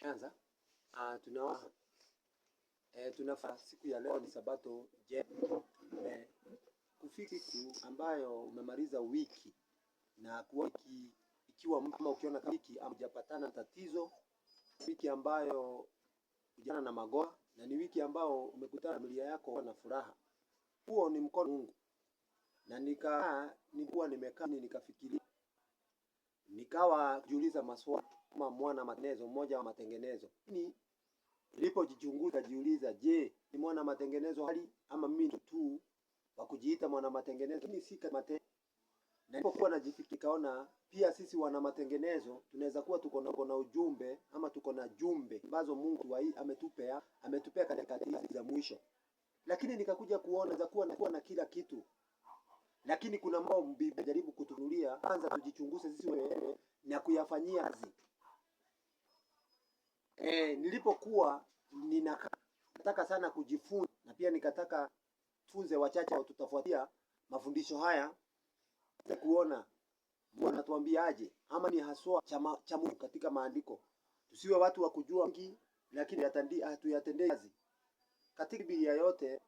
Anza. Tuna siku ya leo ni Sabato je kufika siku ambayo umemaliza wiki na kuwa wiki ikiwa kama ukiona kama wiki hujapatana tatizo, wiki ambayo hujana na magonjwa na ni wiki ambayo umekutana na familia yako na furaha. Huo ni mkono wa Mungu. Na nilikuwa nimekaa nikafikiria, nikawa kujiuliza maswali kama mwana matengenezo, mmoja wa matengenezo. Lakini nilipojichunguza jiuliza, je, ni mwana matengenezo hali ama mimi tu wa kujiita mwana matengenezo? Mimi si kama na nilipokuwa najifikiri kaona pia sisi wana matengenezo tunaweza kuwa tuko na ujumbe ama tuko na jumbe ambazo Mungu ametupea katika hizi za mwisho. Lakini nikakuja kuona za kuwa na kila kitu. Lakini kuna mambo Biblia jaribu kutunulia, kwanza tujichunguze sisi wenyewe na kuyafanyia kazi. Nilipokuwa ninataka sana kujifunza na pia nikataka funze wachache au tutafuatia mafundisho haya kuona Bwana anatuambia aje ama ni haswa cha Mungu katika maandiko. Tusiwe watu wa kujua mengi lakini hatuyatendei kazi. Katika Biblia yote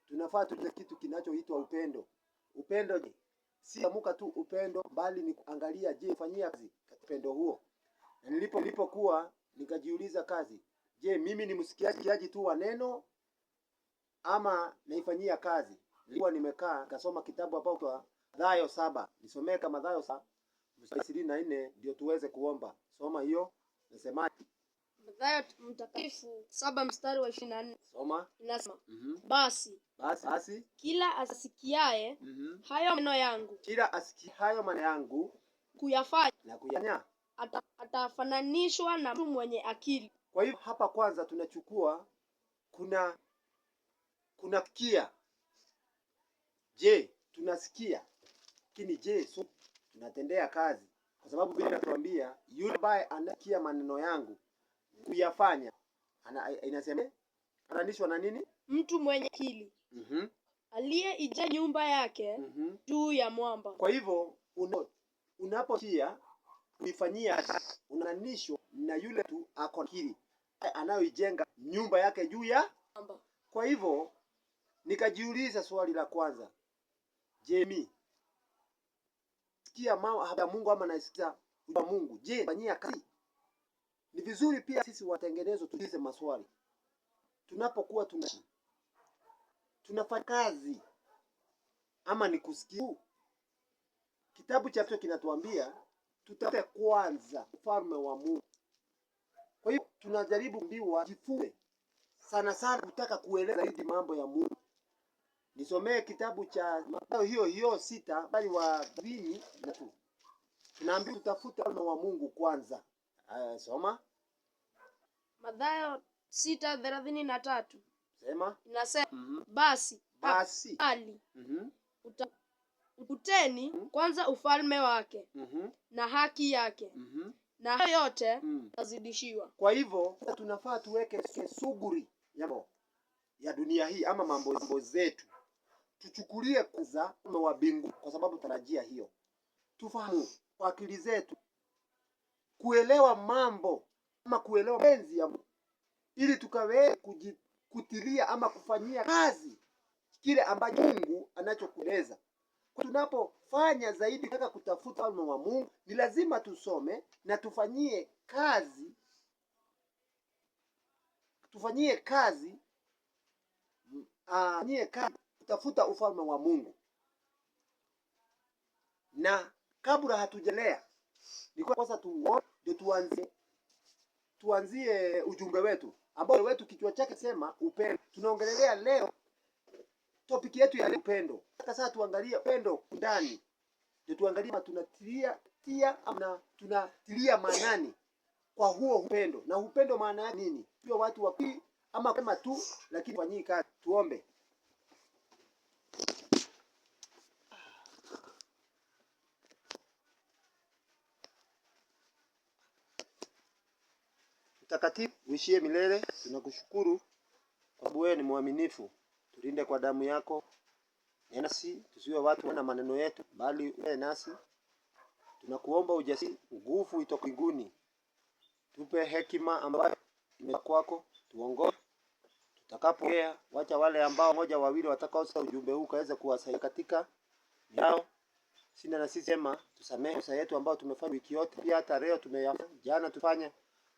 tunafaa tujue kitu kinachoitwa upendo. Upendo je, si amuka tu upendo, bali ni kuangalia, je, fanyia kazi upendo huo. Na nilipokuwa nikajiuliza kazi, je, mimi ni msikiaji tu wa neno ama naifanyia kazi? Nilikuwa nimekaa nikasoma kitabu hapo kwa Mathayo 7. Nisomee kama Mathayo 7:24 ndio tuweze kuomba. Soma hiyo. Nasemaje? Mathayo mtakatifu 7 mstari wa 24. Soma. Inasema, Basi, Basi, kila asikiaye hayo maneno yangu, kila asikiaye hayo maneno yangu kuyafanya, na kuyafanya, atafananishwa na mtu mwenye akili. Kwa hiyo hapa kwanza tunachukua kuna kia. Je, tunasikia? Lakini je, tunatendea kazi? Kwa sababu Biblia inatuambia yule ambaye anasikia maneno yangu kuyafanya, inasema ananishwa na nini? Mtu mwenye akili. Aliyeijenga nyumba yake juu ya mwamba. Kwa hivyo unaposikia kuifanyia, unaanishwa na yule tu ako akili anayoijenga nyumba yake juu ya mwamba. Kwa hivyo nikajiuliza swali la kwanza, je, mimi sikia mama ya Mungu ama naisikia wa Mungu, je, fanyia kazi? Ni vizuri pia sisi watengenezo tuulize maswali. Tunapokuwa tunafanya kazi ama ni kusikia? Kitabu cha Petro kinatuambia tutafute kwanza ufalme wa Mungu. Kwa hiyo tunajaribu kuambiwa jifunze sana sana kutaka kuelewa zaidi mambo ya Mungu. Nisomee kitabu cha Mathayo hiyo hiyo 6 mstari wa 73. Tunaambiwa tutafute ufalme wa Mungu kwanza. Soma. Mathayo 6:33. Sema. Inasema, Basi, Basi. bali, utafuteni kwanza ufalme wake na haki yake, na hayo yote mtazidishiwa. Kwa hivyo tunafaa tuweke shughuli ya dunia hii ama mambo zetu. Tuchukulie kwanza ufalme wa mbingu, kwa sababu tarajia hiyo. Tufahamu kwa akili zetu kuelewa mambo ama kuelewa mapenzi ya Mungu, ili tukaweze kutilia ama kufanyia kazi kile ambacho Mungu anachokueleza. Tunapofanya zaidi kutaka kutafuta ufalme wa Mungu, ni lazima tusome na tufanyie kazi, tufanyie kazi, tufanyie kazi kutafuta ufalme wa Mungu. Na kabla hatujalea, ni kwanza tuombe ndio tuanzie ujumbe wetu ambao wetu kichwa chake sema upendo. Tunaongelelea leo topic yetu ya upendo. Sasa tuangalie upendo ndani. Ndio tuangalie kama tunatilia tia ama tunatilia maanani kwa huo upendo. Na upendo maana yake nini? Sio watu wa ama kama tu, lakini fanyii kazi. Tuombe. Mtakatifu uishie milele, tunakushukuru kwa sababu wewe ni mwaminifu. Tulinde kwa damu yako. Nasi tusiwe watu na maneno yetu, bali uwe nasi. Tunakuomba ujasiri, nguvu itoke mbinguni. Tupe Tupe hekima ambayo imetoka kwako, tuongoze tutakapoongea. Wacha wale ambao moja wawili watakaosikia ujumbe huu kaweze kuwasaidia katika yao. Sina na sisi sema tusamehe kosa yetu ambayo tumefanya wiki yote, pia hata leo tumeyafanya, jana tufanya.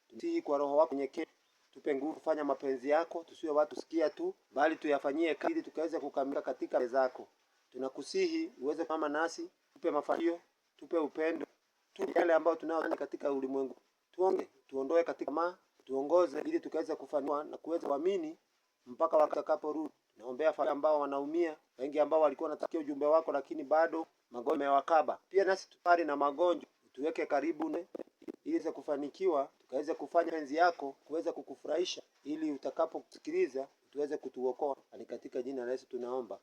Tutii kwa Roho wako nyekevu, tupe nguvu kufanya mapenzi yako, tusiwe watu sikia tu, bali tuyafanyie kazi ili tukaweze kukamilika katika mbele zako. Tunakusihi uweze kama nasi, tupe mafanikio, tupe upendo, tupe yale ambayo tunayo katika ulimwengu. Tuonge, tuondoe katika ma, tuongoze ili tukaweze kufanikiwa na kuweza kuamini mpaka watakaporudi. Naombea familia ambao wanaumia, wengi ambao walikuwa wanatakia ujumbe wako, lakini bado magonjwa yamewakaba. Pia nasi tupari na magonjwa, tuweke karibu ne, ili tuweze kufanikiwa, tukaweze kufanya penzi yako, kuweza kukufurahisha, ili utakaposikiliza tuweze kutuokoa. Ni katika jina la Yesu tunaomba,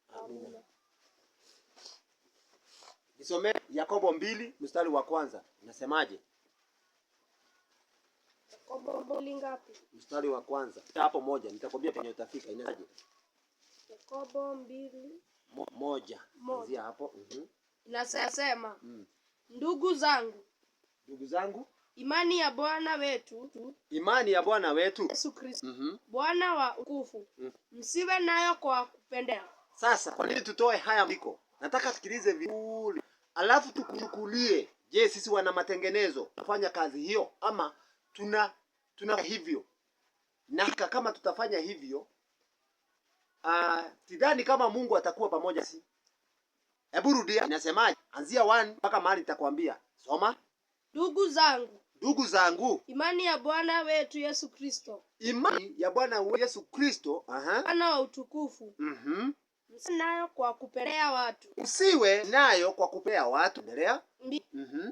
amina. Nisomee Yakobo 2 mstari wa kwanza, inasemaje? Yakobo mbili ngapi? Mstari wa kwanza hapo moja, nitakwambia penye utafika. Inaje? Yakobo mbili Moja, Moja. anzia hapo. Inasema, ndugu zangu, Ndugu zangu, imani ya Bwana wetu imani ya Bwana wetu Yesu Kristo, Bwana wa utukufu, msiwe nayo kwa kupendea. Sasa kwa nini tutoe haya maandiko? Nataka tusikilize vizuri, alafu tukuchukulie. Je, sisi wana matengenezo kufanya kazi hiyo ama tuna hivyo? Na kama tutafanya hivyo, sidhani kama Mungu atakuwa pamoja nasi. Hebu rudia, inasemaje? Anzia 1 mpaka mahali nitakwambia. Soma. Ndugu zangu, Ndugu zangu, imani ya Bwana wetu Yesu Kristo, imani ya Bwana Yesu Kristo, Bwana wa utukufu, msiwe nayo kwa kupendea watu. Usiwe nayo kwa kupea watu. Endelea.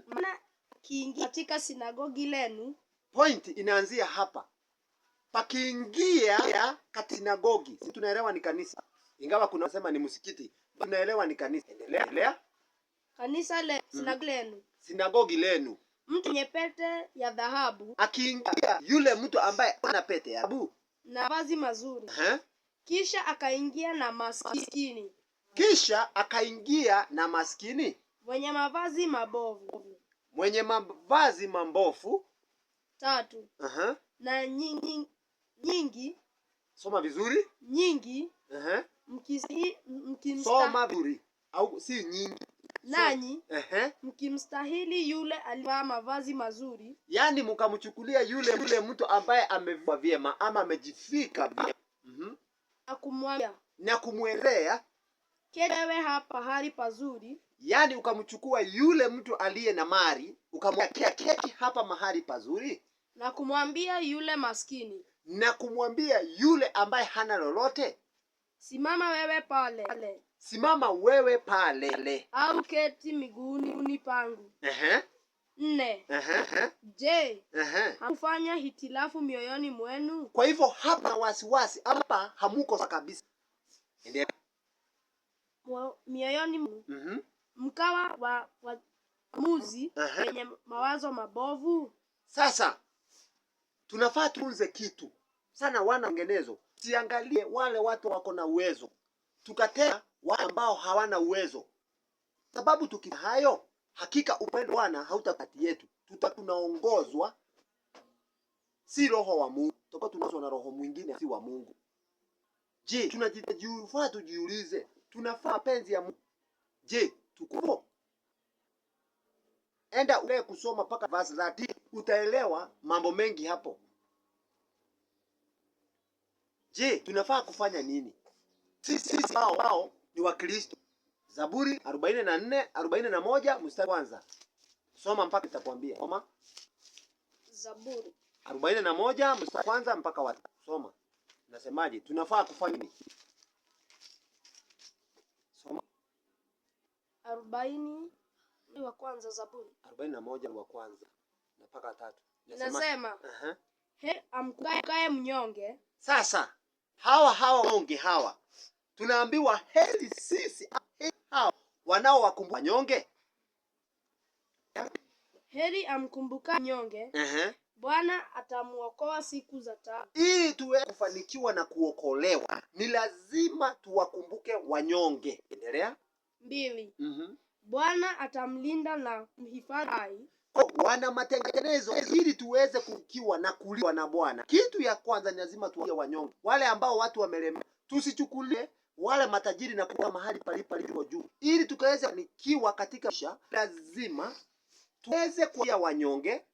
Maana akiingia katika sinagogi lenu, Point inaanzia hapa. Pakiingia katika sinagogi, si tunaelewa ni kanisa, ingawa kuna wasema ni msikiti, tunaelewa ni kanisa. Endelea, endelea. Kanisa le sinagogi lenu, Sinagogi lenu, mtu mwenye pete ya dhahabu akiingia yule mtu ambaye ana pete ya dhahabu na vazi mazuri, kisha akaingia na maskini kisha akaingia na maskini mwenye mavazi mabovu. mwenye mavazi mambofu. 3. Na nyingi, nyingi, Soma vizuri. Nyingi, Soma vizuri au si nyingi. Nanyi mkimstahili yule aliyevaa mavazi mazuri, Yaani mkamchukulia yule mtu ambaye amevaa vyema ama amejifika vyema. Na kumwambia, Na kumwelea, keti wewe hapa pahali pazuri. Yaani ukamchukua yule mtu aliye na mali ukamwambia keti hapa mahali pazuri, Na kumwambia yule maskini, na kumwambia yule ambaye hana lolote, simama wewe pale, simama wewe pale, au keti miguuni pangu. 4. Je, hamkufanya hitilafu mioyoni mwenu? Kwa hivyo hapa wasiwasi, hapa hamuko sawa kabisa. Endelea. Mioyoni mwenu. Mkawa waamuzi wenye mawazo mabovu. Sasa tunafaa tuunze kitu sana, wana matengenezo. Siangalie wale watu wako na uwezo, tukatea wale ambao hawana uwezo, sababu tuki hayo hakika upendo Bwana hautakati yetu. Tuta tunaongozwa si roho wa Mungu, tutakuwa tunaongozwa na roho mwingine si wa Mungu. Je, tunajifaa tujiulize, tunafaa mapenzi ya Mungu? Je, tuko? Enda ule kusoma mpaka verse 30 utaelewa mambo mengi hapo. Je, tunafaa kufanya nini? Sisi wao ni Wakristo. Zaburi 44, 41 mstari kwanza. Soma mpaka nitakwambia. Soma. Zaburi 41 mstari kwanza mpaka wa 5. Soma. Nasemaje? Tunafaa kufanya nini? Soma. 40 wa kwanza Zaburi. 41 wa kwanza na mpaka 3. Inasema, he amkae mnyonge. Sasa hawa wanyonge hawa tunaambiwa heri sisi, heri hawa wanaowakumbuka wanyonge. Heri amkumbuka mnyonge. Bwana atamuokoa siku za taabu. Ili tuwe kufanikiwa na kuokolewa ni lazima tuwakumbuke wanyonge. Endelea. 2. Bwana atamlinda na kumhifadhi hai. Wana matengenezo ili tuweze kukiwa na kuliwa na Bwana. Kitu ya kwanza ni lazima tuwe wanyonge, wale ambao watu wamelemewa, tusichukulie wale matajiri na kuwa mahali palipo juu, ili tukaweze kufanikiwa katika maisha, lazima tuweze kuwa wanyonge.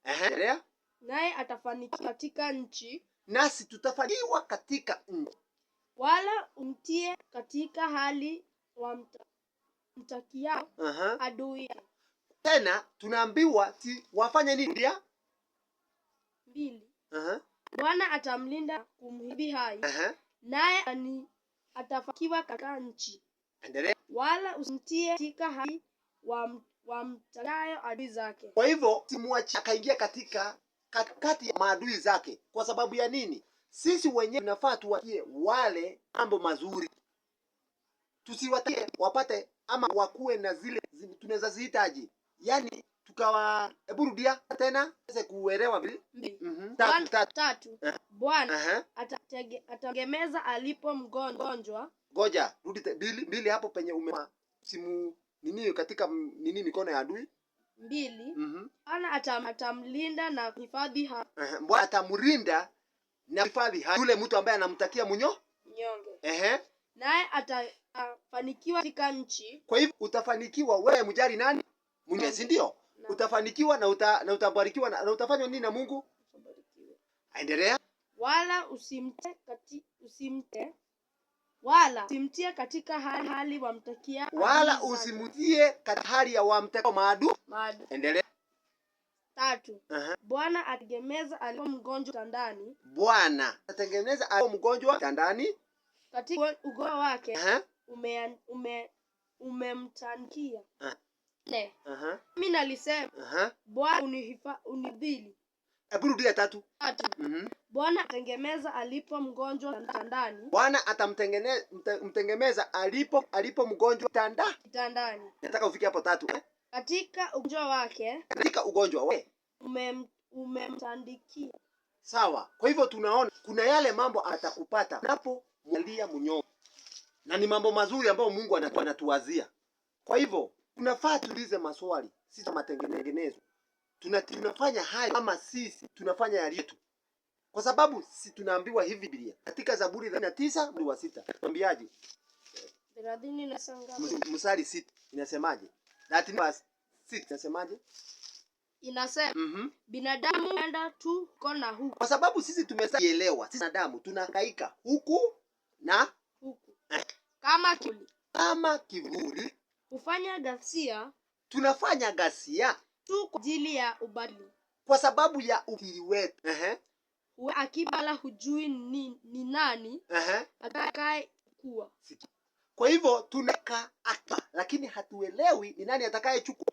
Ehe, naye atafanikiwa katika nchi, nasi tutafanikiwa katika nchi, wala umtie katika hali wamtakiao adui. Tena tunaambiwa ti wafanye nini? Ndia? Mbili. Bwana atamlinda kumhifadhi hai. Naye atafanikiwa katika nchi. Endelea. Wala usimtie katika hali wamtakayo adui zake. Kwa hivyo simwache akaingia katika katikati ya maadui zake. Kwa sababu ya nini? Sisi wenyewe tunafaa tuwatie wale mambo mazuri, tusiwatie wapate ama wakuwe na zile tunaweza zihitaji, yaani tukawa. Hebu rudia tena tuweze kuelewa vile. Tatu, tatu. Bwana atategemeza alipo mgonjwa. Ngoja rudi mbili hapo penye ume simu nini katika nini mikono ya adui. Mbili. Bwana atamlinda na kuhifadhi hai. Bwana atamlinda na kuhifadhi hai yule mtu ambaye anamtakia mnyonge. Naye atafanikiwa katika nchi. Kwa hivyo utafanikiwa wewe mjali nani? Mnyonge, si ndio? Utafanikiwa na utabarikiwa na utafanywa nini na Mungu? Endelea. Wala usimtie katika hali wamtakia, wala usimtie katika hali ya wamtakia maadui. Endelea. Tatu. Bwana ategemeza alipo mgonjwa kitandani. Bwana atengeneza alipo mgonjwa kitandani. Katika ugonjwa wake umemtankia. Nne. Mimi nalisema Bwana unidhili. Hebu rudia tatu. Tatu. Bwana atengemeza alipo mgonjwa kitandani. Bwana atamtengemeza alipo mgonjwa kitandani. Nataka ufike hapo tatu. Katika ugonjwa wake. Katika ugonjwa wake umemtandikia. Sawa. Kwa hivyo tunaona kuna yale mambo atakupata unapomwalia mnyonge, na ni mambo mazuri ambayo Mungu anatuwazia. Kwa hivyo tunafaa tuulize maswali, sisi matengenezo tunafanya hayo ama sisi tunafanya yale yetu? Kwa sababu si tunaambiwa hivi Biblia katika Zaburi 39 mstari wa 6 tuambiaje? 39 Mstari 6 inasemaje? 36 inasemaje? Inasema binadamu huenda tu huko na huku. Kwa sababu sisi tumeshaelewa, sisi binadamu tunahangaika huku na huku. Kama kivuli. Kama kivuli. Hufanya ghasia. Tunafanya ghasia tu kwa ajili ya ubadili. Kwa sababu ya ukiri wetu. Akiba hujui ni nani atakaye kuwa. Kwa hivyo tunaweka akiba, lakini hatuelewi ni nani atakayechukua.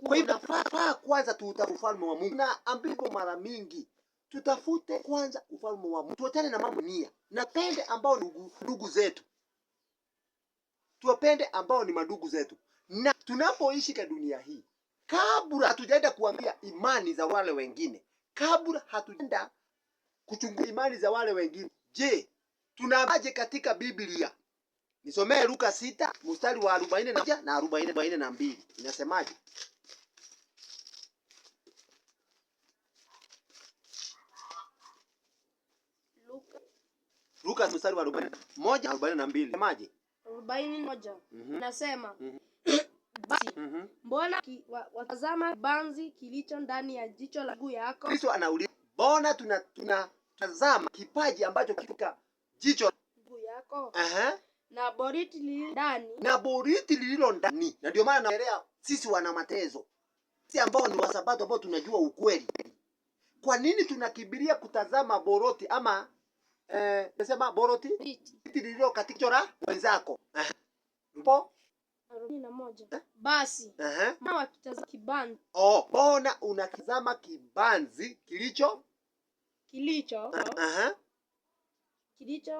Kwa hivyo tunafaa kwanza tuutafute ufalme wa Mungu. Na ambipo mara mingi tutafute kwanza ufalme wa Mungu. Tuachane na mambo nia. Na pende ambao ndugu zetu. Tuwapende ambao ni madugu zetu. Na tunapoishi katika dunia hii, kabla hatujaenda kuambia imani za wale wengine, kabla hatujaenda kuchunguza imani za wale wengine, je, tunaje katika Biblia? Nisomee Luka 6 mstari wa 41 na 42. Inasemaje? Luka mstari wa 41 na 42. Inasemaje? 41. Inasema basi mbona watazama kibanzi kilicho ndani ya jicho la ndugu yako? Kristo anauliza, mbona tunatazama kipaji ambacho kiko jicho ndugu yako? Na boriti lililo ndani. Na boriti lililo ndani. Na ndio maana naelea sisi wana matezo, sisi ambao ni wasabato ambao tunajua ukweli. Kwa nini tunakimbilia kutazama boroti ama nasema boroti lililo katika jicho la wenzako? Mpo 41. Basi mbona wakitazama kibanzi? Mbona unatazama kibanzi kilicho kilicho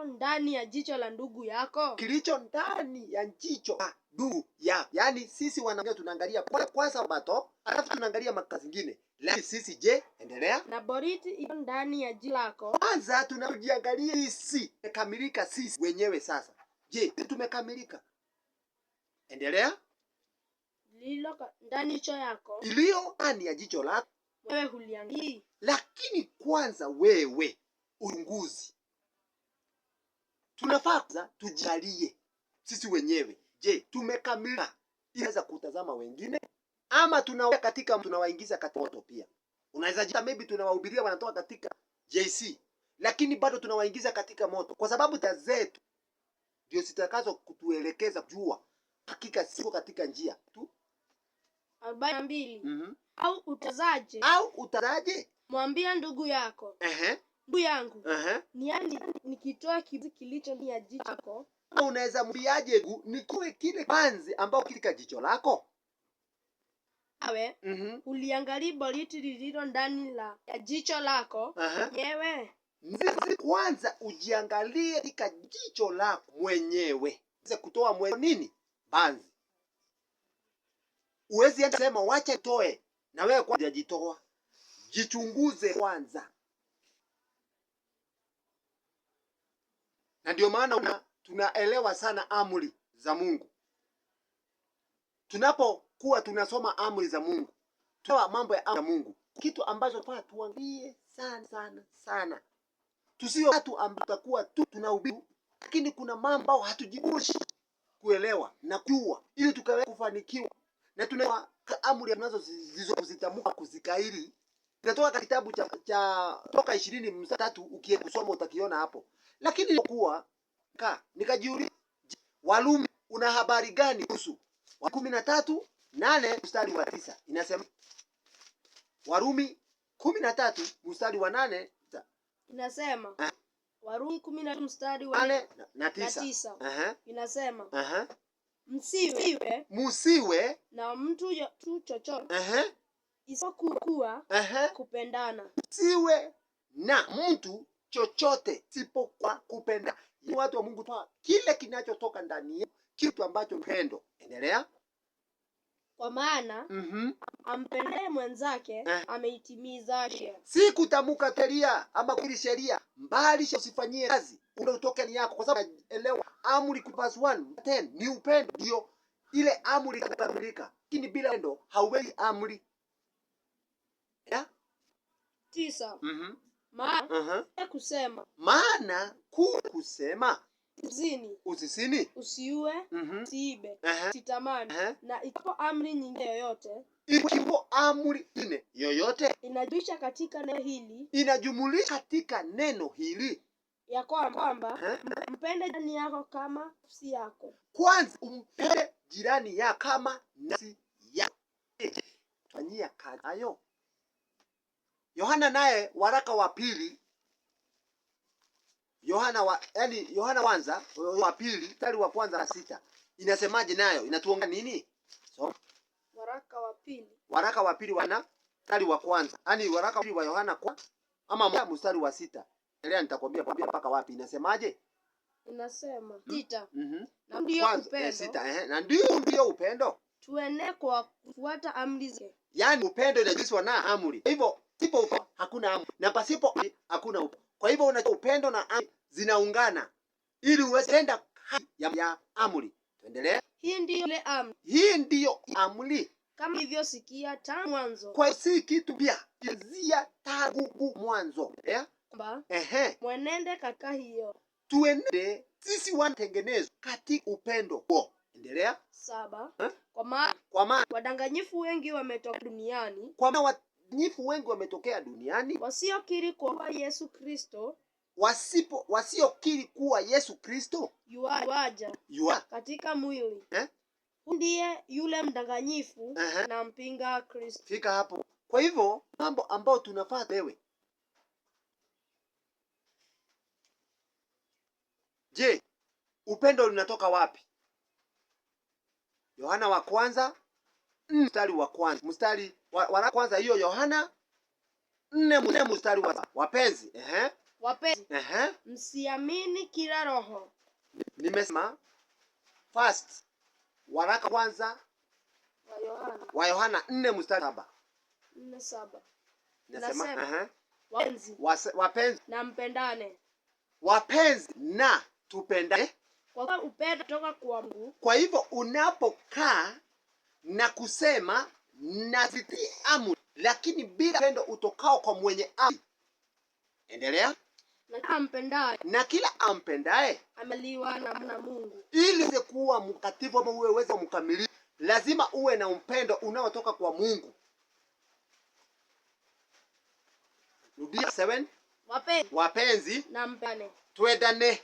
ndani ya jicho la ndugu yako? Kilicho ndani ya jicho la ndugu yako. Yaani sisi wana tunaangalia kwa sabato, alafu tunaangalia makazi zingine. Lakini sisi je, endelea. Na boriti iliyo ndani ya jicho lako. Kwanza tunajiangalia sisi, tumekamilika sisi wenyewe sasa. Je, tumekamilika? Endelea. Lililo ndani jicho yako, iliyo ndani ya jicho lako, wewe huliangalii? Lakini kwanza wewe uchunguzi. Tunafaa kwanza tujalie sisi wenyewe. Je, tumekamilika ili kutazama wengine ama tunawaingiza katika moto pia? Unaweza jita maybe tunawahubiria wanatoka katika JC, lakini bado tunawaingiza katika moto, kwa sababu taa zetu ndio zitakazo kutuelekeza kujua hakika siko katika njia tu. 42. Au utazaje? Au utazaje? Mwambia ndugu yako, ndugu yangu, ni nikitoa kibanzi kilicho ndani ya jicho lako. Unaweza mwambiaje nikuwe kile kibanzi ambao katika jicho lako? Awe uliangalia boriti lililo ndani ya jicho lako mwenyewe. Kwanza ujiangalie katika jicho lako mwenyewe. Kutoa mwenyewe nini? Banzi. Uwezi enda sema wacha toe na wewe kwanza hujajitoa. Jichunguze kwanza. Na ndio maana tunaelewa sana amri za Mungu. Tunapokuwa tunasoma amri za Mungu, tunaelewa mambo ya amri za Mungu, kitu ambacho tunafaa tuangalie sana sana sana. Tusio watu ambao tutakuwa tu tunahubiri, lakini kuna mambo ambayo hatujibushi kuelewa na kujua ili tukaweza kufanikiwa. Na tuna amri tunazo zilizozitamka kuzikairi. Inatoka katika kitabu cha Toka 20:3, ukienda kusoma utakiona hapo. Lakini kuwa nikajiuliza, Warumi una habari gani kuhusu 13:8 mstari wa 9? Inasema Warumi 13 mstari wa 8. Inasema Warumi 13 mstari wa 8 na 9. 9. Inasema msiwe msiwe na mtu chochote isipokuwa kupendana. Msiwe na mtu chochote isipokuwa kupenda. Watu wa Mungu, kile kinachotoka ndani yetu, kitu ambacho upendo. Endelea. Kwa maana ampendaye mwenzake ameitimiza sheria. Si kutamka sheria ama kuhubiri sheria, mbali usifanyie kazi ule utoke ni yako, kwa sababu elewa amri verse 1:10 ni upendo, ndio ile amri ikakamilika. Lakini bila upendo hauwezi amri. Yeah? 9. Maana kusema. Maana kusema Usizini, usisini, usiue, usiibe, usitamani, na ikipo amri nyingine yoyote, ikipo amri nyingine yoyote inajumulisha katika neno hili, inajumulisha katika neno hili ya kwamba mpende jirani yako kama nafsi yako. Kwanza umpende jirani yako kama nafsi yako. Fanyia kazi hayo. Yohana naye waraka wa pili, Yohana wa, yani Yohana kwanza wa pili mstari wa 1 na 6 inasemaje nayo? Inatuongea nini? So, waraka wa pili. Waraka wa pili wana mstari wa kwanza. Yaani waraka wa pili wa Yohana kwa ama mstari wa 6. Endelea, nitakwambia mpaka wapi. Inasemaje? Inasema 6. Na ndio upendo. 6, na ndio upendo. Tuene kwa kufuata amri zake. Yaani upendo inajiswa na amri. Kwa hivyo pasipo upendo hakuna amri, na pasipo amri hakuna upendo. Kwa hivyo una upendo na amri zinaungana ili uweze kutenda ya amri. Tuendelee. Hii ndiyo ile amri. Hii ndiyo amri. Kama ilivyosikia tangu mwanzo. Kwa si kitu pia. Zia tangu mwanzo. Kwamba mwenende katika hiyo. Tuende sisi wanatengenezwa katika upendo huo. Endelea. 7. Kwa maana wadanganyifu wengi wametokea duniani. Kwa maana wadanganyifu wengi wametokea duniani. Wasiokiri kuwa Yesu Kristo. Wasiokiri kuwa Yesu Kristo yuaja katika mwili. Ndiye yule mdanganyifu na mpinga Kristo. Fika hapo. Kwa hivyo mambo ambayo tunafaa wewe. Je, upendo unatoka wapi? Yohana wa kwanza mstari wa kwanza. Mstari wa kwanza hiyo Yohana 4 mstari wa wapenzi. Wapenzi. Msiamini kila roho. Nimesema first waraka kwanza wa Yohana 4 mstari 7. 4:7. Nasema wapenzi. Wapenzi na mpendane. Wapenzi na tupendane. Kwa kuwa upendo kutoka kwa Mungu. Kwa hivyo unapokaa Na kusema nazitii amri, lakini bila upendo utokao kwa mwenye amri. Endelea. Na kila ampendaye Na kila ampendaye, ameliwa na Mungu. Ili uweze kuwa mtakatifu ama uwe uweze mkamilifu, lazima uwe na upendo unaotoka kwa Mungu. Rudia 7. Wapenzi, Wapenzi, na mpendane, twendane.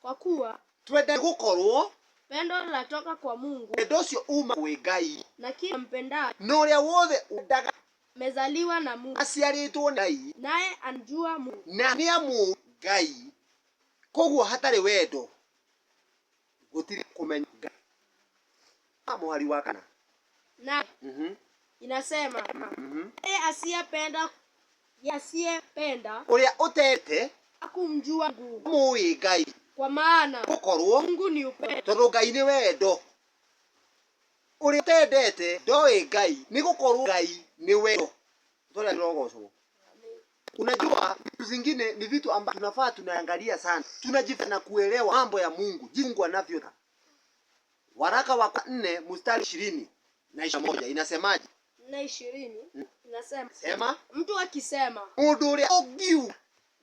Kwa kuwa Twendane gukorwo pendo latoka kwa Mungu, wendo ũcio uma kwĩ Ngai, na kila ampendaye na ũrĩa wothe wendaga amezaliwa na Mungu, aciarĩtwo na Ngai, naye anjua Mungu. Na nĩ amũũĩ Ngai. Koguo hatarĩ wendo gũtirĩ kũmenya Ngai. Mũhari wa kana. Na inasema, yeye asiyependa, yeye asiyependa Ũrĩa ũtete hakumjua Mungu, mũũĩ Ngai, kwa maana gũkorwo Mungu ni upendo. Tondũ Ngai nĩ wendo. Ũrĩa ũtendete ndoĩ Ngai, nĩ gũkorwo Ngai nĩ wendo. Tũrĩa tũrogocwo. Unajua vitu zingine ni vitu ambavyo tunafaa tunaangalia sana, tunajifunza na kuelewa mambo ya Mungu, jinsi Mungu anavyotaka. Waraka wa 4 mstari 20 na 21 inasemaje? 4:20 inasema, Sema, mtu akisema mundu uria ungiuga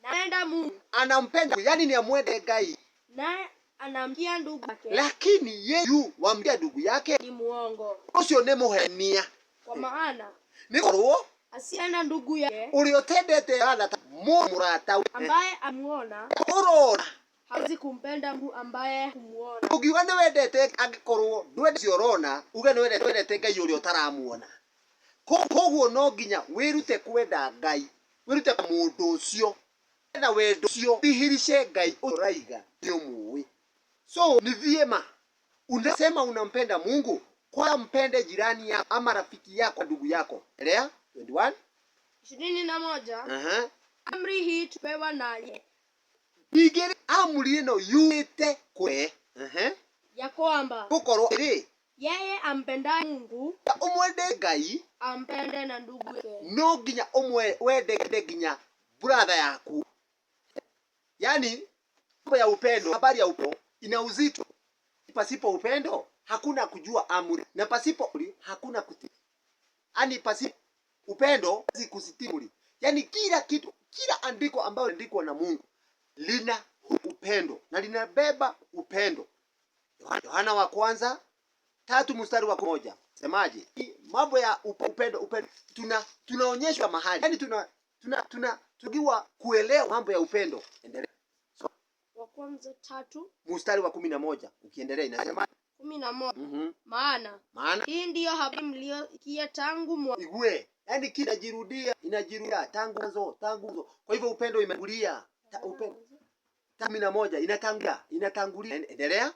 napenda Mungu, anampenda, yani ni amwende Ngai, naye anamkia ndugu yake, lakini yeye wamkia ndugu yake, ni muongo. Ucio ni muhenia. Kwa maana Ni korwo asienda ndugu yake uria utendete arata murata ambaye amuona, urona, hawezi kumpenda Mungu ambaye humuona. Ungiuga nĩ wendete, angĩkorwo ndwendete ũrona, uge nĩ wendete Ngai ũrĩa ũtaramuona. Koguo no nginya wĩrute kwenda Ngai, wĩrute mũndũ ũcio na wendo ũcio dhihirishe Ngai ũraiga nĩ ũmũĩ. So ni vyema unasema unampenda Mungu, kwa mpende jirani yako ama rafiki yako, ndugu yako. Endelea 21. 21. Amri hii tupewa naye, Ningĩ amri ĩno yumĩte kwe ya kwamba gũkorwo rĩ, yeye ampendaye Mungu ũmwende Ngai, ampende na ndugu yake. No nginya ũmwe wende nginya brother yaku. Yani mambo ya upendo, habari ya upendo ina uzito. Pasipo upendo hakuna kujua amri, na pasipo amri hakuna kutii. Yani pasipo upendo si kusitii amri. Yani kila kitu, kila andiko ambalo liliandikwa na Mungu lina upendo na linabeba upendo. Yohana wa kwanza 3 mstari wa 1. Semaje? Mambo ya upendo, upendo tunaonyeshwa mahali. Yani tuna tukiwa kuelewa mambo ya upendo. Endelea. So, wa kwanza 3 mstari wa 11 ukiendelea inasema 11. Maana Maana hii ndiyo habari mliyosikia tangu mwanzo. Igue. Yani kila inajirudia, inajirudia tangu mwanzo, tangu mwanzo. Kwa hivyo upendo imetangulia. Upendo 11 inatangulia, inatangulia. Endelea.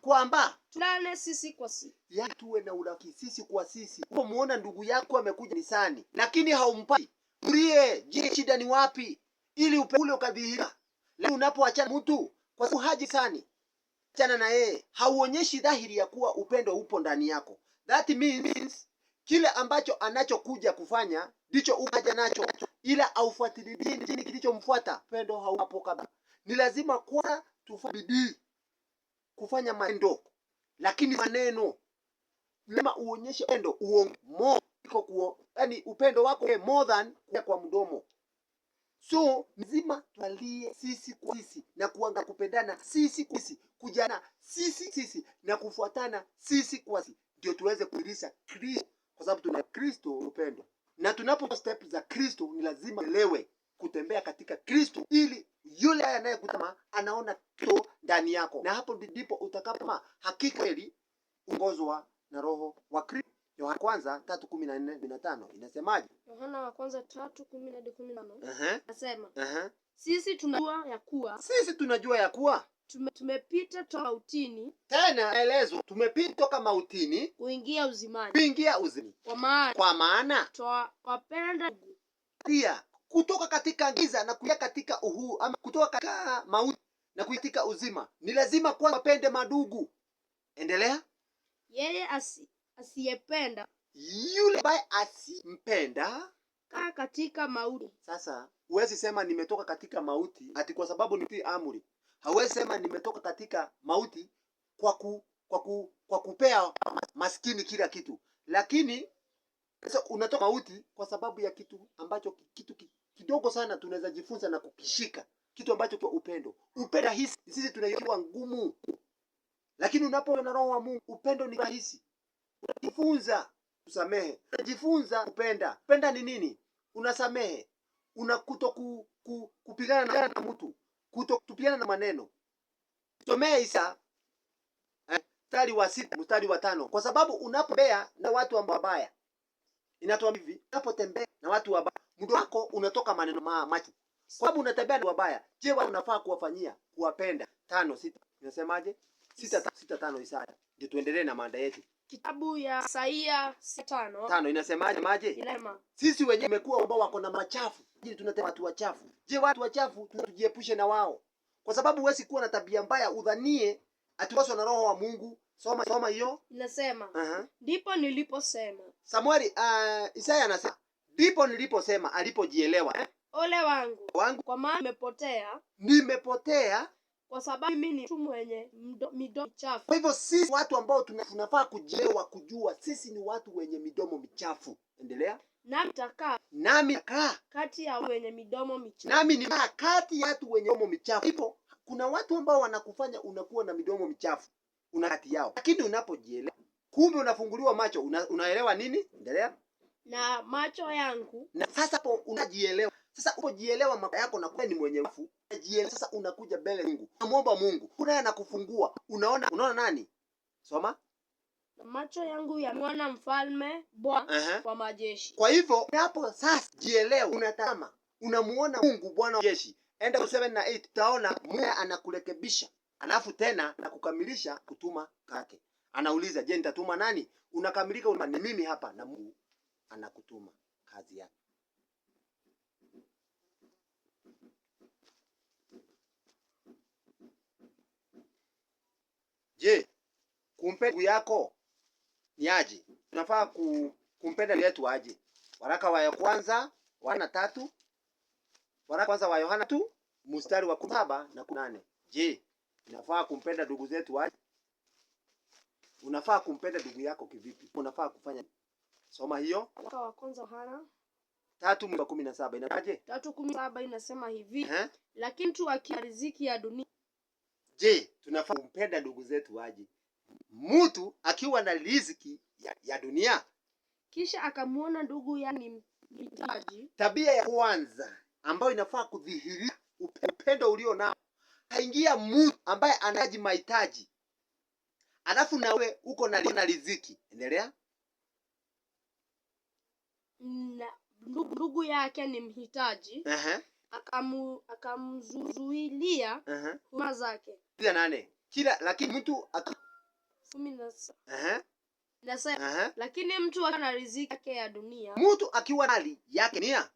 Kwamba tulane sisi kwa sisi. Ya tuwe na urafiki sisi kwa sisi. Unapomuona ndugu yako amekuja kanisani lakini haumpati, ulie, je, shida ni wapi? Ili ule ukadhihirika. Lakini unapoachana mtu kwa sababu haji kanisani, achana na yeye, hauonyeshi dhahiri ya kuwa upendo upo ndani yako. That means kile ambacho anachokuja kufanya ndicho ukaja nacho, ila aufuatilii nini kilichomfuata. Upendo haupo kabisa. Ni lazima kwanza tufanye bidii kufanya matendo, lakini maneno lazima uonyeshe upendo, uongo more iko kuo, yani upendo wako more than kwa mdomo. So lazima tualie sisi kwa sisi na kuanga kupendana sisi kwa sisi, kujana sisi sisi na kufuatana sisi kwa sisi, ndio tuweze kuirisha Kristo, kwa sababu tuna Kristo upendo. Na tunapo step za Kristo ni lazima elewe kutembea katika Kristo, ili yule anayekutazama anaona Kristo ndani yako, na hapo ndipo utakapo hakika kweli ongozwa na Roho wa Kristo. Yohana kwanza 3:14-15 inasemaje? Yohana wa kwanza 3:14-15. Inasema, sisi tunajua ya kuwa, sisi tunajua ya kuwa tumepita toka mautini, tena elezo, tumepita toka mautini kuingia uzimani, kuingia uzimani. Kwa maana, kwa maana twawapenda ndugu. Pia kutoka katika giza na kuingia katika uhuru, ama kutoka katika mauti na kuingia katika uzima, ni lazima kwanza wapende madugu. Endelea. Yeye asiyependa, yule ambaye asimpenda, kaa katika mauti. Sasa huwezi sema nimetoka katika mauti ati kwa sababu ni amri. Hauwezi sema nimetoka katika mauti kwa kwa kupea maskini kila kitu, lakini sasa unatoka mauti kwa sababu ya kitu ambacho kitu kidogo sana tunaweza jifunza na kukishika, kitu ambacho kwa upendo. Upendo rahisi, sisi tunaiona ngumu, lakini unapoona na Roho wa Mungu upendo ni rahisi. Unajifunza kusamehe, unajifunza kupenda. Kupenda ni nini? Unasamehe, una kuto kupigana na mtu, kutotupiana na maneno. Somea Isa mstari wa 6 mstari wa 5, kwa sababu unapotembea na watu ambao wabaya, inatuambia hivi, unapotembea na watu wabaya, mdomo wako unatoka maneno machafu, kwa sababu unatembea na wabaya. Je, wao unafaa kuwafanyia kuwapenda? 5:6 inasemaje? 6:5 Isaya, ndio tuendelee na mada yetu. Kitabu ya Isaia 5 5 inasemaje? Maje? Inasema sisi wenyewe tumekuwa ambao wako na machafu. Je, tunatembea watu wachafu? Je, watu wachafu tujiepushe na wao, kwa sababu huwezi kuwa na tabia mbaya udhanie atiwaswa na Roho wa Mungu. Soma soma hiyo. Inasema ndipo niliposema. Samueli, Isaya anasema ndipo niliposema, alipojielewa, Ole wangu, kwa maana nimepotea, nimepotea kwa sababu mimi ni mtu mwenye midomo michafu. Kwa hivyo sisi watu ambao tunafaa kujielewa, kujua sisi ni watu wenye midomo michafu. Endelea. Nami nitakaa Nami nitakaa kati ya wenye midomo michafu. Nami nitakaa kati ya watu wenye midomo michafu. Hivyo kuna watu ambao wanakufanya unakuwa na midomo michafu, una kati yao. Lakini unapojielewa, kumbe unafunguliwa macho, unaelewa nini? Endelea. Na macho yangu. Na sasa hapo unajielewa. Sasa unapojielewa mambo yako na kuwa ni mwenye nguvu, unajielewa. Sasa unakuja mbele Mungu. Unamuomba Mungu. Kuna anakufungua. Unaona, unaona nani? Soma. Na macho yangu yameona mfalme Bwana wa majeshi. Kwa hivyo hapo sasa jielewe, unatazama, unamuona Mungu Bwana wa majeshi. Enda 7 na 8 utaona Mungu anakurekebisha. Alafu tena anakukamilisha kutuma kake. Anauliza, je, nitatuma nani? Unakamilika, ni mimi hapa, na Mungu anakutuma kazi yake. Je, kumpenda ndugu yako ni aje? Tunafaa kumpenda ndugu yetu aje? Waraka wa kwanza Yohana 3, waraka kwanza wa Yohana 3 mstari wa 7 na 8. Je, tunafaa kumpenda ndugu zetu aje? Unafaa kumpenda ndugu yako kivipi? Unafaa kufanya? Soma hiyo. Waraka wa kwanza Yohana 3:17 inaje? 3:17 inasema hivi. Lakini mtu akiwa riziki ya dunia. Je, tunafaa kumpenda ndugu zetu aje? Mtu akiwa na riziki ya dunia, kisha akamuona ndugu yake ni mhitaji. Tabia ya kwanza ambayo inafaa kudhihirisha upendo ulio nao, haingia mtu ambaye anahitaji mahitaji, alafu nawe uko na riziki. Endelea. Na ndugu yake ni mhitaji, akamzuilia huruma zake. 8. Kila lakini mtu 17. Nasema, lakini mtu akiwa na riziki yake ya dunia, mtu akiwa na hali yake dunia,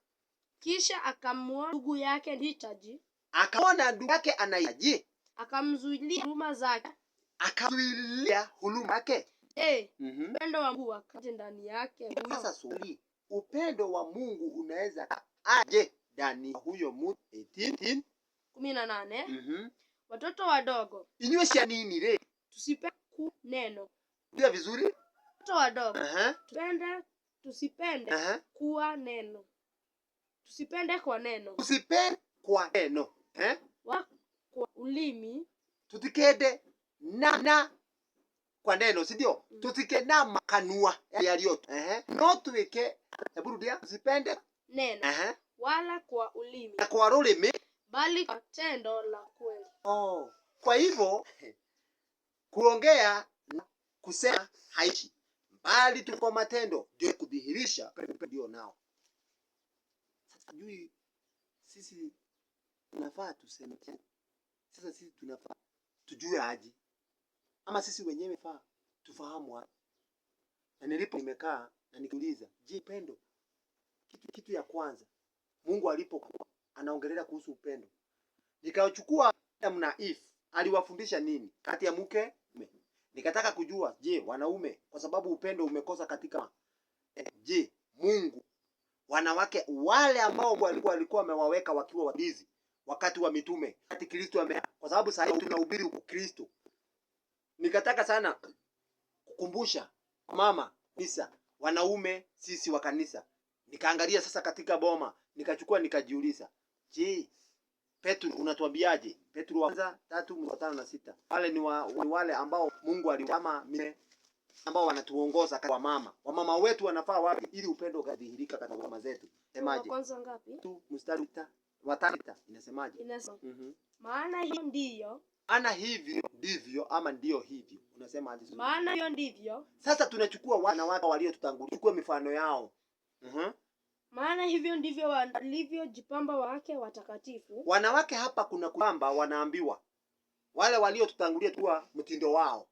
kisha akamuona ndugu yake mhitaji, akaona ndugu yake anahitaji, akamzuilia huruma zake, akamzuilia huruma yake. Upendo wa Mungu akaje ndani yake huyo? Sasa swali, upendo wa Mungu unaweza aje ndani huyo mtu? 18. 18. Watoto wadogo, inywesha nini re? Tusipende neno. Ndio vizuri. Watoto wadogo, tusipende kuwa neno. Tusipende kwa neno. Tusipende kwa neno. Kwa ulimi. Tutikende na kwa neno, si ndio? Tutike na makanua yaliyo. No tuweke, hebu rudia, tusipende neno. Wala kwa ulimi. Na kwa rurimi, bali kwa tendo la kweli. Oh. Kwa hivyo kuongea na kusema haishi, bali tu kwa matendo ndio kudhihirisha ndio nao. Sasa sijui sisi tunafaa tuseme. Sasa sisi tunafaa tujue aje, ama sisi wenyewe faa tufahamu aje. Na nilipo nimekaa na nikiuliza, je, upendo kitu ya kwanza Mungu alipokuwa anaongelea kuhusu upendo, nikachukua Adam na Eve, aliwafundisha nini kati ya mke mume? Nikataka kujua, je, wanaume, kwa sababu upendo umekosa katika je, Mungu wanawake wale ambao walikuwa wamewaweka wakiwa walinzi wakati wa mitume, wakati Kristo kwa sababu sasa tunahubiri Kristo. Nikataka sana kukumbusha mama kanisa, wanaume sisi wa kanisa. Nikaangalia sasa katika boma, nikachukua nikajiuliza, je, Petro unatuambiaje? Petro wa kwanza 3:5 na 6. Wale ni wale ambao Mungu aliwama ambao wanatuongoza kwa mama. Wamama wetu wanafaa wapi ili upendo ukadhihirika katika mama zetu? Semaje? Kwanza ngapi? Tu mstari wa 5 inasemaje? Inasema. Maana hiyo ndiyo. Maana hivyo ndivyo ama ndiyo hivyo. Unasema aje? Maana hiyo ndivyo. Sasa tunachukua wanawake waliotutangulia, chukua mifano yao. Maana hivyo ndivyo walivyojipamba wake watakatifu. Wanawake hapa kuna kwamba wanaambiwa wale waliotutangulia kuwa mtindo wao,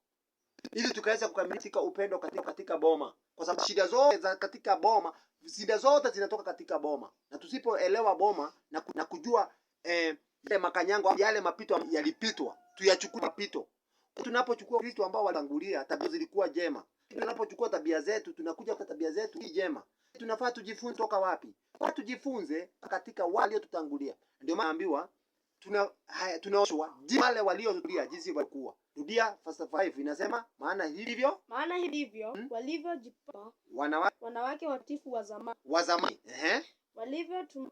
ili tukaweza kukamilisha upendo katika boma, kwa sababu shida zote za katika boma, shida zote zinatoka katika boma, na tusipoelewa boma na kujua yale makanyango, yale mapito yalipitwa, tuyachukue mapito. Tunapochukua Kristo ambao walitangulia, tabia zilikuwa jema. Tunapochukua tabia zetu, tunakuja kwa tabia zetu si jema. Tunafaa tujifunze toka wapi? Tujifunze katika waliotutangulia. Ndio maana naambiwa tunaoshwa wale waliotutangulia jinsi walikuwa. Rudia verse 5 inasema maana hivyo, maana hivyo walivyojipamba wanawake watifu wa zamani, wa zamani,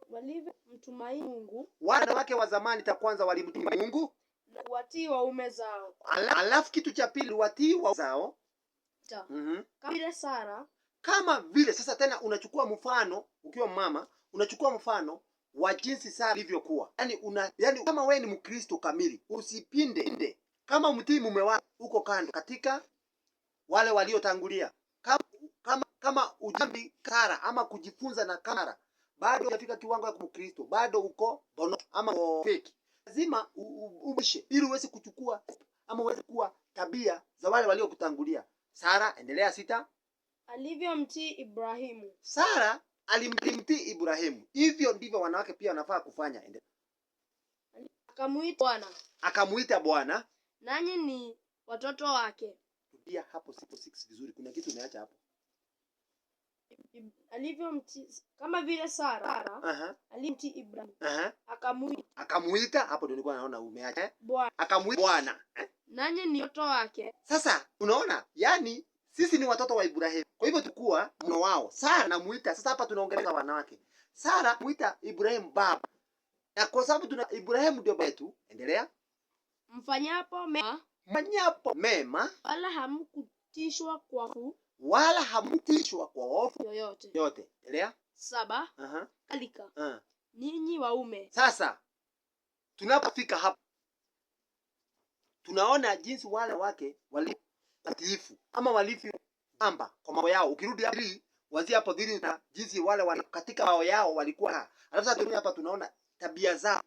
walivyomtumaini Mungu. Wanawake wa zamani ta kwanza walimtumaini Mungu na watii waume zao. Alafu kitu cha pili watii wa zao. Kama vile Sara. Kama vile sasa tena unachukua mfano ukiwa mama, unachukua mfano wa jinsi Sara alivyokuwa. Yaani kama wewe ni Mkristo kamili, usipinde. Kama mtii mume wako uko kando katika wale waliotangulia. Kama ujambi Sara ama kujifunza na Sara, bado hujafika kiwango ya Mkristo, bado uko bono ama fake. Lazima ubishe ili uweze kuchukua ama uweze kuwa tabia za wale waliokutangulia. Sara, endelea 6. Alivyomtii Ibrahimu. Sara alimtii Ibrahimu. Hivyo ndivyo wanawake pia wanafaa kufanya. Endelea. Akamuita Bwana. Akamuita Bwana. Nanyi ni watoto wake. Rudia hapo 6 vizuri. Kuna kitu umeacha hapo. Alivyomtii kama vile Sara alimtii Ibrahimu. Akamuita, hapo ndio nilikuwa naona umeacha. Bwana. Akamuita Bwana. Nanyi ni watoto wake. Sasa unaona? Yaani sisi ni watoto wa Ibrahimu. Kwa hivyo tukua mno wao. Sara namuita. Sasa hapa tunaongelea wanawake. Sara muita Ibrahimu baba. Na kwa sababu tuna Ibrahimu ndio baba yetu. Endelea. Mfanyapo mema, mfanyapo mema, wala hamkutishwa kwa hofu, wala hamtishwa kwa hofu yoyote. Yote. Endelea. 7. Kadhalika. Ninyi waume. Sasa tunapofika hapa tunaona jinsi wale wake waliatiifu ama walivyopamba kwa mambo yao. Ukirudi hapo wazia hapo dhiri na jinsi wale wale katika wao yao walikuwa. Alafu sasa hapa tunaona tabia zao.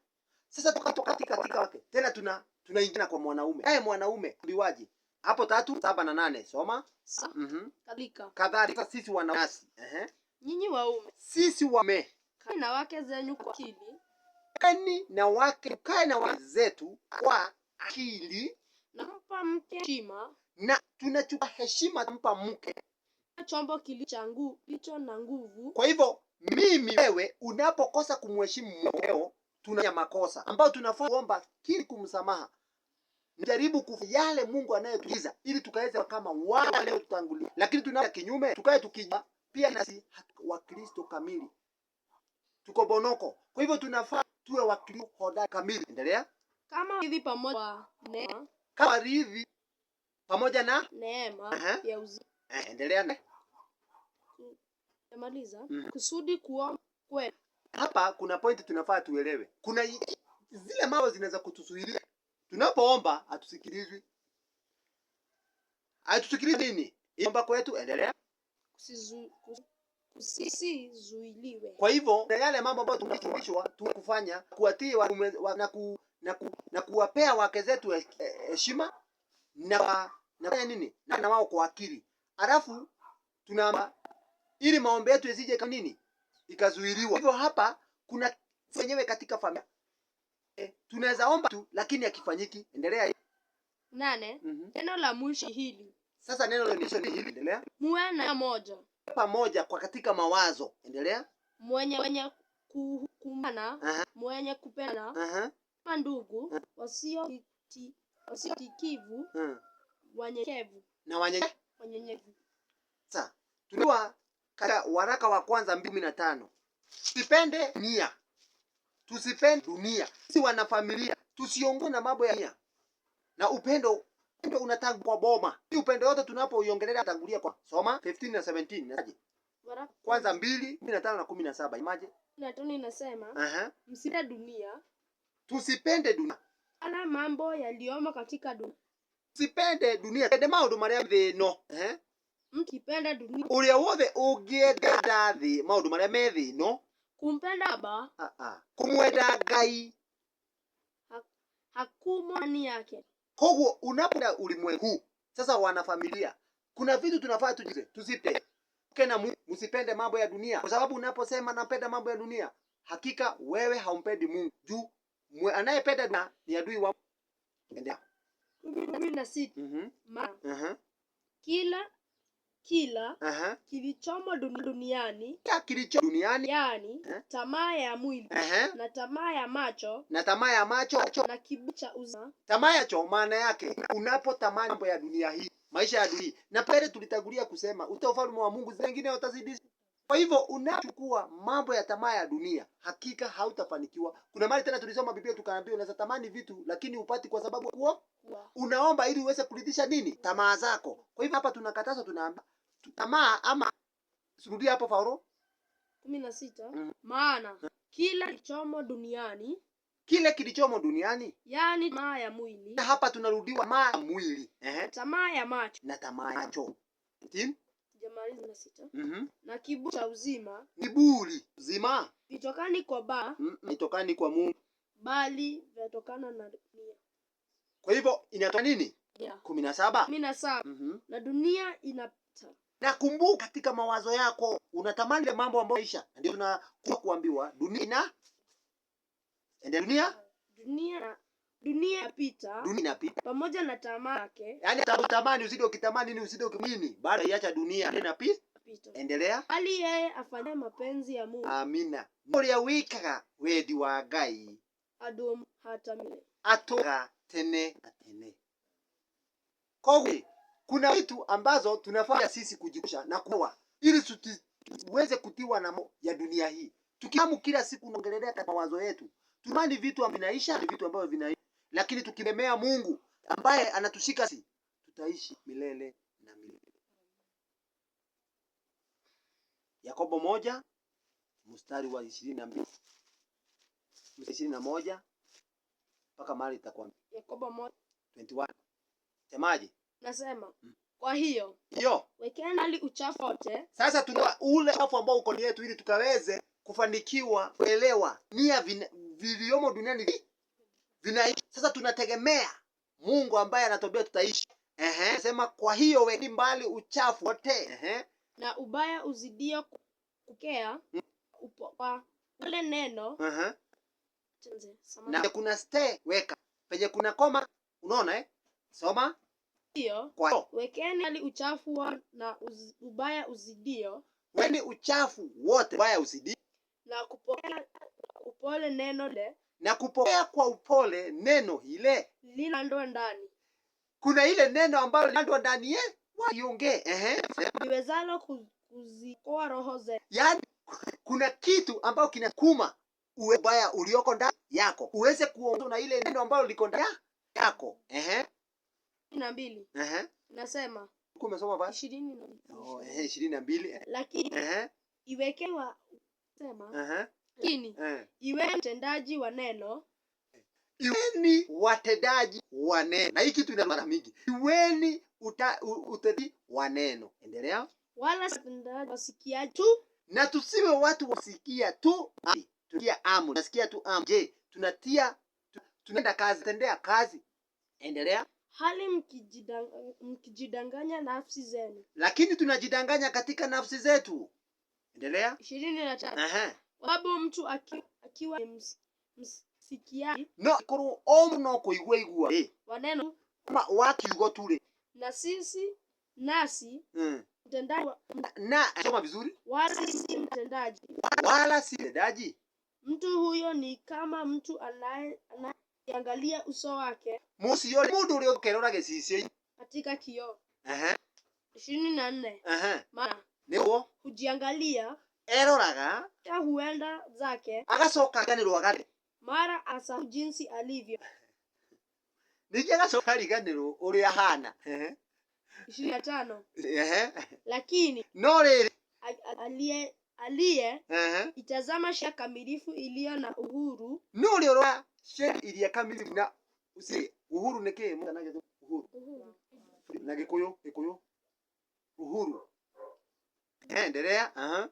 Sasa tukatoka katika wake tena tunaingia kwa mwanaume. Mwanaume ambiwaje? Hapo 3, 7 na 8 soma. Kadhalika. Kadhalika sisi wanawasi. Nyinyi waume. Sisi waume. Kaeni na wake zenyu kwa akili. Kaeni na wake, kae na wake zetu kwa akili. Nampa mke heshima. Na tunachukua heshima kumpa mke. Chombo kilicho na nguvu. Kwa hivyo mimi wewe unapokosa kumheshimu mkeo, tunafanya makosa ambayo tunafaa kuomba kili kumsamaha. Jaribu kufanya yale Mungu anayetuagiza ili tukaweze kama wale waliotutangulia. Lakini tunafanya kinyume, tukae tukijua pia nasi Wakristo kamili. Tuko bonoko. Kwa hivyo tunafaa tuwe Wakristo hodari kamili. Endelea. Kama hivi pamoja neema. Kama hivi pamoja na neema ya uzima. Endelea na. Maliza. Kusudi kuomba kweli. Hapa kuna point tunafaa tuelewe. Kuna zile mambo zinaweza kutuzuilia. Tunapoomba hatusikilizwi. Hatusikilizwi nini? Omba kwetu, endelea. Kusizuiliwe. Kwa hivyo yale mambo ambayo tunafundishwa tukufanya kuwatii na kuwapea wake zetu heshima na nini? Na wao kwa akili. Alafu tunaomba ili maombi yetu yasije kama nini? Ikazuiliwa. Hivyo hapa kuna wenyewe katika familia. Tunaweza omba tu lakini hakifanyiki. Endelea. 8. Neno la mwisho hili. Sasa neno la mwisho ni hili. Endelea. Muwe na moja. Pamoja kwa katika mawazo. Endelea. Mwenye kuhukumana, mwenye kupendana, kama ndugu, wasiotikivu, Wanyenyekevu. Na Wanyenyekevu. Sasa tuliwa katika waraka wa kwanza 2:15. Tusipende dunia. Tusipende dunia. Sisi wanafamilia tusiongwe na mambo ya dunia. Na upendo unatangua kwa boma. Hii upendo yote tunapoiongelea tangulia kwa soma 15 na 17. Naje? Waraka Kwanza 2:15 na 17. Imaje? 15 inasema, msipende dunia. Tusipende dunia. Wala mambo yaliyomo katika dunia. Tusipende dunia. Pende maundu maria thi no. Mkipenda dunia. Uria wothe ungienda thi maundu maria me thi no. Kumpenda Baba. Kumwenda Ngai. Hakumo ndani yake. Koguo unapenda ulimwengu. Sasa wanafamilia, kuna vitu tunafaa tujize, tusipende. Kena msipende mambo ya dunia, kwa sababu unaposema napenda mambo ya dunia, hakika wewe haumpendi Mungu. Juu anayependa dunia ni adui wa Endea. 16. Kila kilichomo duniani, kila kilicho duniani, yani tamaa ya mwili, na tamaa ya macho, na tamaa ya macho, na kiburi cha uzima. Tamaa ya cho, maana yake unapotamani mambo ya dunia hii, maisha ya dunia. Na pale tulitangulia kusema ufalme wa Mungu zingine utazidisha. Kwa hivyo unachukua mambo ya tamaa ya dunia, hakika hautafanikiwa. Kuna mali tena tulisoma Biblia tukaambiwa unaweza tamani vitu lakini upati kwa sababu huo unaomba ili uweze kuridhisha nini? Tamaa zako. Kwa hivyo hapa tunakatazwa, tunaomba tamaa ama surudia hapo Paulo 16. Maana kila kilichomo duniani, kile kilichomo duniani, yani tamaa ya mwili. Na hapa tunarudiwa tamaa ya mwili, tamaa ya macho na tamaa ya macho. Jamaliza 6. Na kiburi cha uzima, kiburi uzima vitokani kwa Baba, vitokani kwa Mungu, bali vinatokana na dunia. Kwa hivyo inatoka nini? 17. 17. Na dunia inapita. Na kumbuka katika mawazo yako unatamani mambo ambayo maisha. Ndio tunakuwa kuambiwa dunia ina dunia dunia inapita. Dunia inapita pamoja na tamaa yake. Yaani utamani uzidi ukitamani nini uzidi ukimini, baada iacha dunia inapita. Endelea. Bali yeye afanyaye mapenzi ya Mungu. Amina. Uria wikaga wendi wa Ngai adumu hata milele. Atoka tene na tene. Koguo kuna vitu ambazo tunafanya sisi kujikusha na kuwa ili tuweze kutiwa na ya dunia hii. Tukiamu kila siku unaongelea katika mawazo yetu. Tumani vitu ambavyo vinaisha, vitu ambavyo vinaisha. Lakini tukimemea Mungu ambaye anatushika sisi, tutaishi milele na milele. Yakobo 1 mstari wa 22. 21 mpaka mahali itakwambia. Yakobo 1 21. Semaje? Nasema, kwa hiyo hiyo wekeni mbali uchafu wote. Sasa tuna ule uchafu ambao uko yetu ili tukaweze kufanikiwa kuelewa nia viliomo duniani vinaishi. Sasa tunategemea Mungu ambaye anatuambia tutaishi. Sema kwa hiyo wekeni mbali uchafu wote. Na ubaya uzidio kukea kwa ule neno. Na kuna stay weka penye kuna koma, unaona Soma. Hiyo wekeni mbali uchafu na ubaya uzidio. Weni uchafu wote ubaya uzidio, na kupokea upole neno le, na kupokea kwa upole neno hile lililopandwa ndani. Kuna ile neno ambalo lilipandwa ndani ye waiongee, liwezalo kuzikoa roho zetu. Yaani kuna kitu ambacho kinakuma ubaya ulioko ndani yako uweze kuongea na ile neno ambalo liko ndani yako. 22. Nasema Umesoma basi? 22. Oh, 22. Lakini iwekewa sema. Lakini iwe mtendaji wa neno. Iweni watendaji wa neno. Na hii kitu ina mara mingi. Iweni utendaji wa neno. Endelea. Wala si watendaji wasikiaji tu. Na tusiwe watu wasikia tu. Tunatia amu. Nasikia tu amu. Je, tunatia tunaenda kazi, tendea kazi. Endelea. Hali mkijidanganya nafsi zenu. Lakini tunajidanganya katika nafsi zetu. Endelea. 23. Sababu mtu akiwa msikiaji no kuru omu kuigua igua wa neno kama wa kiugo tule na sisi nasi mtendaji na soma vizuri, wala si mtendaji, wala si mtendaji. Mtu huyo ni kama mtu anayeangalia uso wake musi yole mundu uria ukerora gicicio Katika kioo. Ehe. 24. Ehe. Maana Niguo hujiangalia eroraga hata huenda zake, agacoka ariganĩrwo agathiĩ. Mara asahau jinsi alivyo. Ningĩ agacoka ariganĩrwo ũrĩa ahana. Ehe. 25. Ehe. Lakini no rĩrĩ aliye ehe itazama sheria kamilifu iliyo na uhuru, no ũrĩa ũrora sheria iria kamilifu na usi uhuru nĩ kĩĩ na gĩthũngũ uhuru na gĩkũyũ gĩkũyũ uhuru. Endelea. Aha.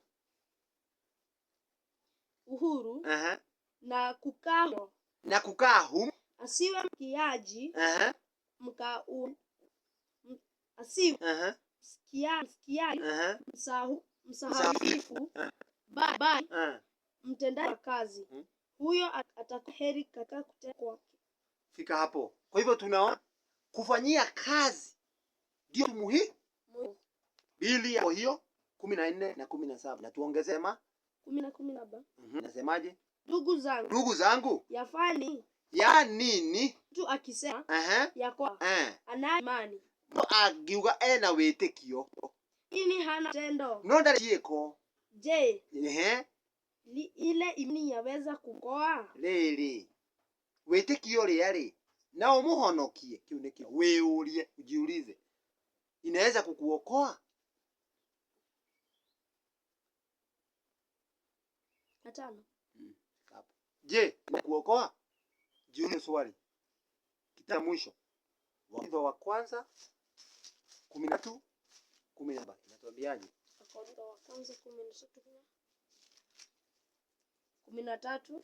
Uhuru aha na kukaa humo, na kukaa humo, asiwe mkiaji aha mka u, m, asiwe aha msikiaji aha msahaulifu, bali aha mtendaji wa kazi, huyo atakuwa heri katika kutenda kwake. Fika hapo. Kwa hivyo tunaona kufanyia kazi ndio muhimu. Bili ya hiyo 14 na 17 na tuongezee ma 10 na 17. Nasemaje? Ndugu zangu, ndugu zangu, yafaa nini ya nini mtu akisema ehe ya kwamba ana imani, no angiuga ena wĩtĩkio lakini hana tendo? No ndarĩ ciĩko. Je, ehe ile imani yaweza kuokoa? Rĩrĩ wĩtĩkio ũrĩa rĩ na ũmũhonokie, kĩu nĩkĩo wĩyũrie, ujiulize, inaweza kukuokoa? Na 5. Je, inakuokoa? Jiulize swali. Kitabu mwisho Wakorintho wa kwanza 13:17 inatuambiaje? Wakorintho wa kwanza 13:13.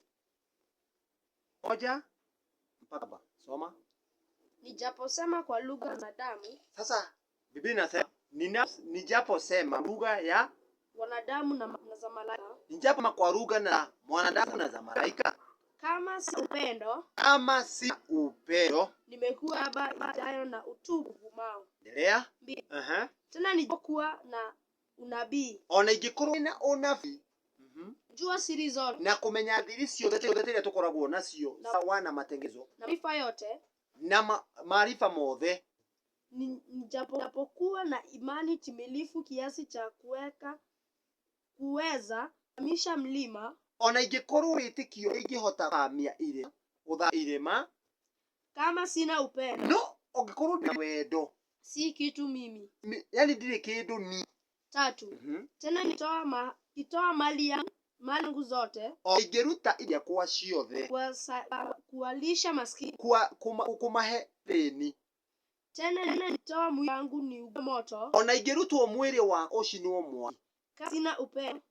1 mpaka 7. Soma. Nijaposema kwa lugha ya wanadamu. Sasa Biblia inasema nijaposema lugha ya wanadamu na za malaika. Nijaposema kwa lugha na mwanadamu na za malaika. Kama si upendo, kama si upendo, nimekuwa baba ijayo na utubu uvumao. Endelea. 2. Aha. Tena nijapokuwa na unabii, ona ingĩkorwo na unabii, jua siri zote, na kumenya thiri ciothe ciothe iria tukoragwo nacio sawa na matengezo, na maarifa yote, na maarifa mothe, nijapokuwa na imani timilifu kiasi cha kuweza kuhamisha mlima, ona ingĩkorwo wĩtĩkio ingĩhota kũhamia irĩma, gũthamia irĩma, kama sina upendo, no ũngĩkorwo ndĩ na wendo, si kitu mimi. Yani ndirĩ kĩndũ ni. 3. Tena nitoa mali yangu zote, o ingĩruta iria kwa ciothe, kuwalisha maskini, kumahe thĩni, tena nitoa mwili wangu niugue moto, ona ingĩrutwo mwĩrĩ wa ũcinwo mwaki, kama sina upendo,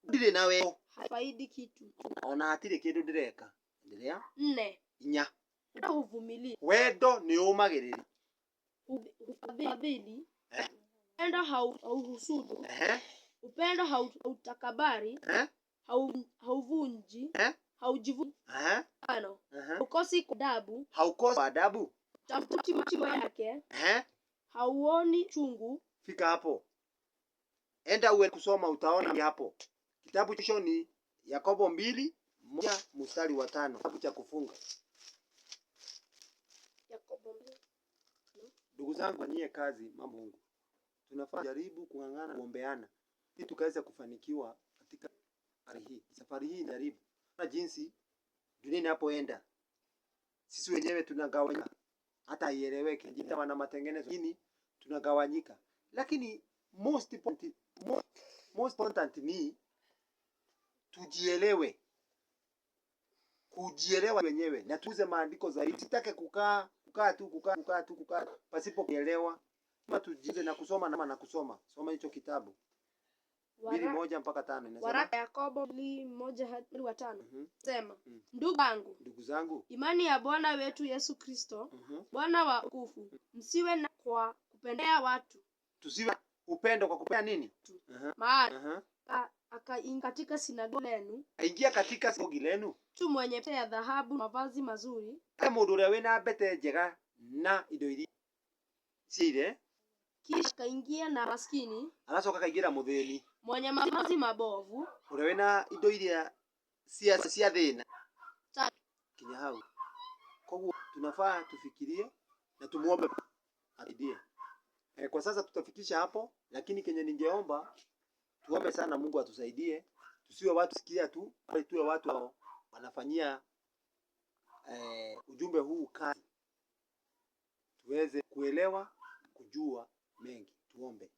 ndirĩ na wendo, haifaidi kitu. Ona hatirĩ kĩndũ ndĩreka. Endelea. 4. 4. Upendo huvumilia. Wendo nĩ ũmagĩrĩria. Hufadhili. Upendo hauhusudu. Upendo hautakabari. Hauvunji. Haujivuni. 5. Haukosi kwa adabu. Haukosi adabu. Tafuti matendo yake. Hauoni chungu. Fika hapo. Enda uwe kusoma utaona hapo. Kitabu hicho ni Yakobo 2:1 mstari wa 5. Kitabu cha kufunga. Yakobo 2. Ndugu zangu, fanyie kazi mambo Mungu. Tunafaa jaribu kung'ang'ana kuombeana ili tukaweza kufanikiwa katika safari hii. Safari hii jaribu. Na jinsi dunia inapoenda, sisi wenyewe tunagawanyika, hata haieleweki. Jita wana matengenezo lakini tunagawanyika. Lakini most important ni tujielewe, kujielewa wenyewe na tuuze maandiko zaidi. Sitake kukaa tu pasipo kuelewa. Kama tujifunze na kusoma na kusoma. Soma hicho kitabu. 2:1 mpaka 5 inasema. Waraka Yakobo 2:1-5. Sema, ndugu zangu, ndugu zangu, imani ya Bwana wetu Yesu Kristo, Bwana wa utukufu, msiwe na kwa kupendea watu. Tusiwe upendo kwa kupenda nini? Maana akaingia katika sinagogi lenu, aingia katika sinagogi lenu, mtu mwenye pete ya dhahabu, mavazi mazuri, mundu uria wina mbete njega na indo iria ciire, kisha kaingia na maskini, agacoka kaingira muthini mwenye mavazi mabovu, uria wina indo iria cia thina. Kinya hau. Koguo tunafaa tufikirie na tumuombe atusaidie. Kwa sasa tutafikisha hapo, lakini kenye ningeomba tuombe sana Mungu atusaidie, tusiwe watu sikia tu, bali tuwe watu ambao wanafanyia ujumbe huu kazi, tuweze kuelewa, kujua mengi. Tuombe.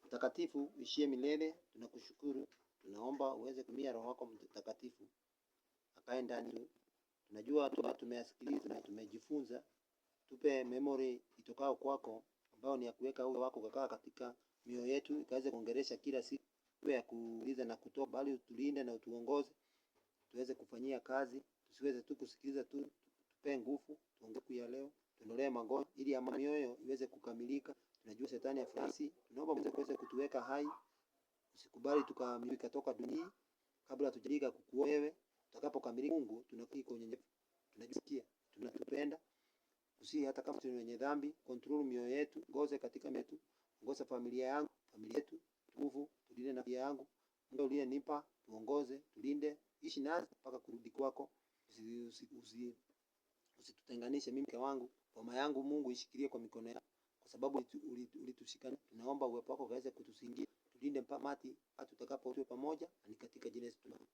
Mtakatifu ishie milele, tunakushukuru, tunaomba uweze kutumia Roho wako Mtakatifu akae ndani. Tunajua tumeyasikiliza na tumejifunza, tupe memory itokao kwako, ambayo ni ya kuweka uwe wako ukakaa katika mioyo yetu, ikaweze kuongeresha kila siku, iwe ya kuuliza na kutoa, bali utulinde na utuongoze tuweze kufanyia kazi, tusiweze tu kusikiliza tu. Tupe nguvu, tuongee ya leo, tuondolee magonjwa ili amani mioyo iweze kukamilika. Tunajua shetani afurahisi, tunaomba Mungu kuweze kutuweka hai, usikubali tukaamilika toka dunia kabla hatujalika kukuona wewe. Tutakapokamilika Mungu, tunakuwa kwa unyenyekevu, tunajisikia tunatupenda, usi hata kama tuna wenye dhambi, control mioyo yetu, ngoze katika mioyo yetu, ongoza familia yangu, familia yetu, nguvu, tulinde na familia yangu, Mungu uliyenipa, tuongoze, tulinde, ishi nasi mpaka kurudi kwako. Usitutenganishe mimi mke wangu, boma yangu Mungu ishikilie kwa mikono yako, kwa sababu ulitushika. Tunaomba uwepo wako ukaweze kutusingia, tulinde mpaka mati hata tutakapo tuwe pamoja, na ni katika jina la Yesu tunaomba.